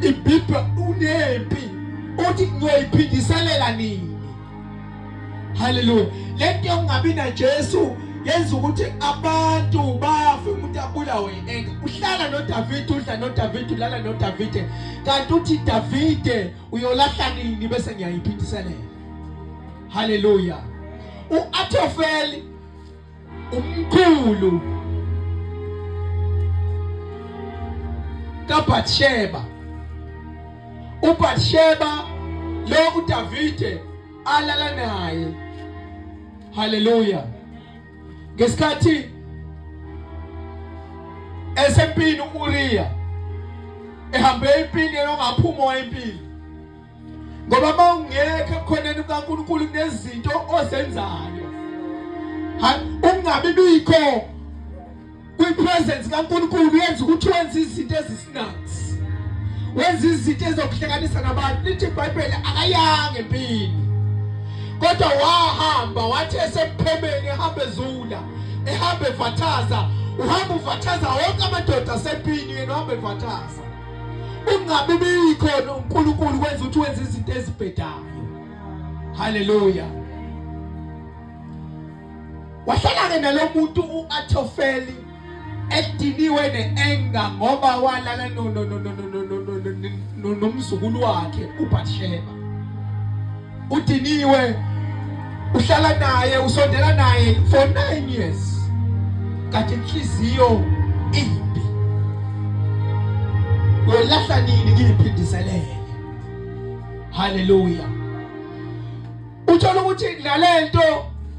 Ibhibha unempi uthi ngiyoyiphindiselela nini. Haleluya. Lento yokungabi na Jesu yenza ukuthi abantu bafe, umuntu abulawe enga. Uhlala noDavid, udla noDavid, ulala noDavid. Kanti uthi Davide uyolahla nini bese ngiyayiphindiselela. Haleluya. UAthofeli umkhulu kaBathsheba. UBathsheba lo uDavide alala naye. Haleluya. Ngesikhathi esempini uUriya ehambe empini enongaphuma empini ngoba uma ungekho ebukhoneni bukaNkulunkulu kunezinto ozenzayo ungabi bikho kwi-presence kaNkulunkulu yenza ukuthi wenze izinto ezisinax wenza izinto ezokuhlekanisa nabantu. Lithi iBhayibheli akayanga empini kodwa wahamba, wathi esemphemeni ehamba ezula, ehamba evathaza, uhamba uvathaza wonke amadoda asempini, yena uhamba evathaza. Ungabi bikho noNkulunkulu kwenza ukuthi wenze izinto ezibhedayo. Haleluya. Wahlala ke nalomuntu uAthofeli ediniwe neenga ngoba walala no no no no no no nomzukulu wakhe uBathsheba. Udiniwe, uhlala naye, usondela naye for 9 years, kanti inhliziyo imbi. Uyolahla nini ngiyiphindiselele? Haleluya. Uthola ukuthi nalento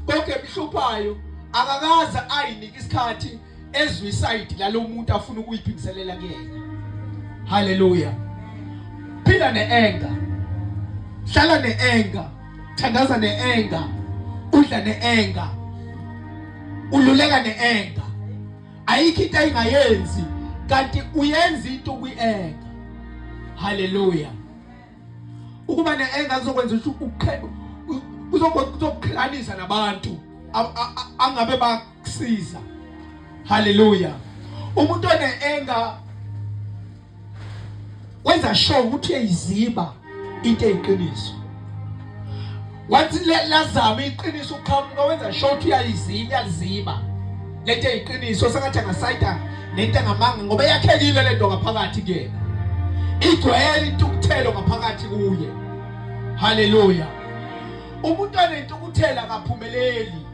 konke emhluphayo akakaze ayinike isikhathi ezwe isayidi lalomuntu afuna ukuyiphindiselela kuyena. Haleluya. Phila neenga, hlala neenga, thandaza neenga, udla neenga, ululeka neenga. Ayikho into ayingayenzi kanti uyenza into kwi-enga. Haleluya. Ukuba ne-enga kuzokwenza ukuthi kuzokuqhelanisa nabantu angabe bakusiza. Haleluya. Umuntu one-enga wenza sure ukuthi uyayiziba into eyiqiniso. Wathi lazama iqiniso uqhamuka, wenza sure ukuthi uyayiziba, uyaliziba lento eyiqiniso, sengathi angasayida nento engamanga ngoba yakhekile lento ngaphakathi kuyena, igcwele intukuthelo ngaphakathi kuye. Haleluya. Umuntu onentukuthelo akaphumeleli,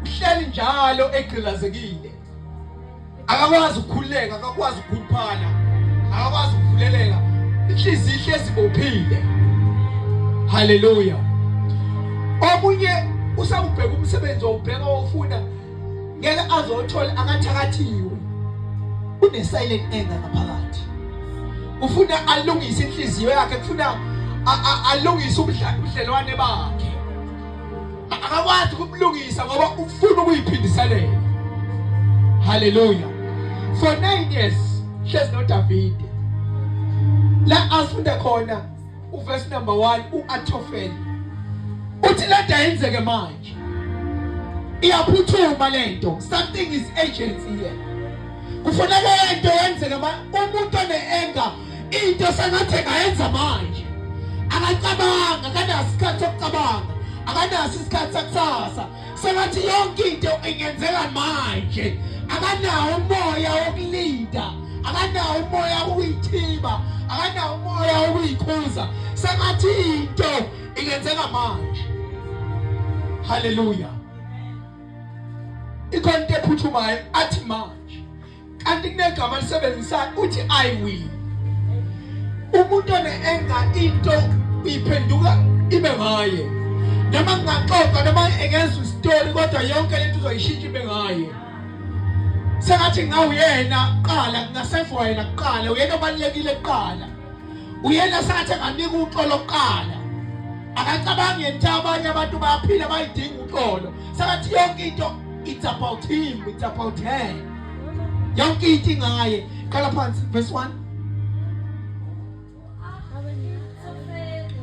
uhleli njalo egqilazekile, akakwazi ukukhululeka, akakwazi ukukhuluphala, akakwazi ukuvuleleka, inhliziyo ihlezi bophile. Haleluya. Omunye usawubheka umsebenzi, wawubheka wawufuna, ngeke azothola, akathakathiwe, une silent anger ngaphakathi. Ufuna alungise inhliziyo yakhe, kufuna alungise ubudlelwane bakhe, akakwazi ukumlungisa ngoba ufuna ukuyiphindiselela. Haleluya. For 9 years hlezi noDavide la asifunda khona uverse number 1 uAthofeli uthi lento ayenzeke manje, iyaphuthuma lento, something is urgent here, kufuneka lento yenzeke. Umuntu one-anger into sengathi engayenza manje, akacabanga, akanaso isikhathi sokucabanga, akanaso isikhathi sakusasa, sengathi yonke into ingenzeka manje. Akanawo umoya wokulinda, akanawo umoya wokuyithiba, akanawo umoya wokuyikhuza, sengathi into ingenzeka manje. Haleluya. Ikhona into ephuthumayo athi manje, kanti kunegama alisebenzisayo uthi I will. Umuntu one-anger into iphenduka ibe ngaye, noma ngingaxoxa noma engenza isitori, kodwa yonke lento uzoyishintsha ibe ngaye, sengathi ngawuyena kuqala, kungasevwa yena kuqala, uyena obalulekile kuqala, uyena sengathi enganika uxolo kuqala. Akacabangi yena abanye abantu bayaphila, bayidinga uxolo, sengathi yonke into it's about him, it's about her, yonke into ingaye. Qala phansi verse 1.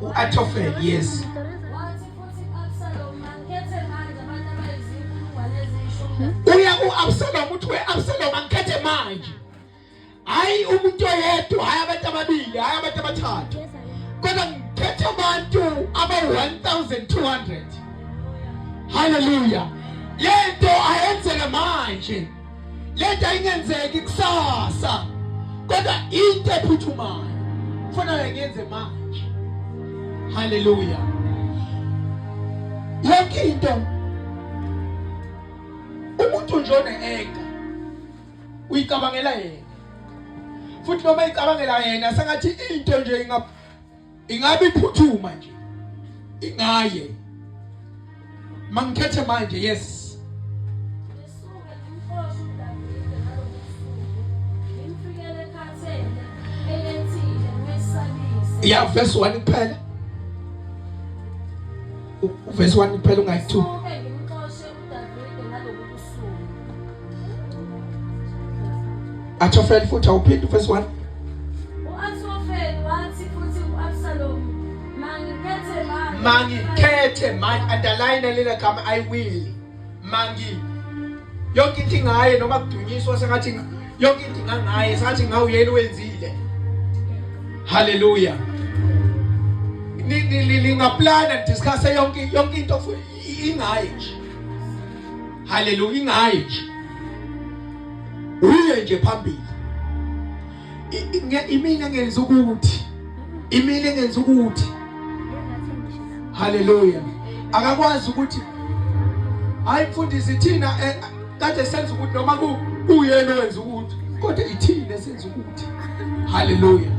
U-Athofeli, yes. Wathi futhi ku-Absalomu, Angikhethe manje abantu abayizinkulungwane eziyishumi. Uya ku-Absalom uthi, we-Absalom, angikhethe manje, hayi umuntu oyedwa, hayi abantu ababili, hayi abantu abathathu. Kodwa ngikhetha abantu aba-1200. Haleluya. Lento ayenzeke manje, lento ayingenzeki kusasa, kodwa into ephuthumayo kufanele ngiyenze manje. Haleluya. Yonke into umuntu nje one-anger uyicabangela yena, futhi noma icabangela yena sengathi into nje ingabe iphuthuma nje ingaye. Mangikhethe manje. Yes. Ngisuke ngimxoshe uDavide ngalobu busuku, ngimfikele ekhathele, eyethile, ngimesabise. Ya, verse 1 kuphela, uverse 1 kuphela, ungayi 2. Ngisuke ngimxoshe uDavide ngalobu busuku. Athofeli futhi awuphinde uverse 1. U-Athofeli wathi futhi ku-Absalomu, Mangikhethe manje. Mangikhethe manje, underline lela gama I will. Mangi yonke into ingaye, noma kudunyiswa sengathi yonke into ingangaye, sengathi ngawuyena wenzile. Haleluya. Ningaplana, discuss yonke into ingaye nje. Haleluya, ingaye nje, uye nje phambili. Imina ngenza ukuthi, imina ngenza ukuthi. Haleluya. Akakwazi ukuthi hayi mfundisi, thina kade senza ukuthi, noma kuyena owenza ukuthi, kodwa ithina senza ukuthi. Haleluya.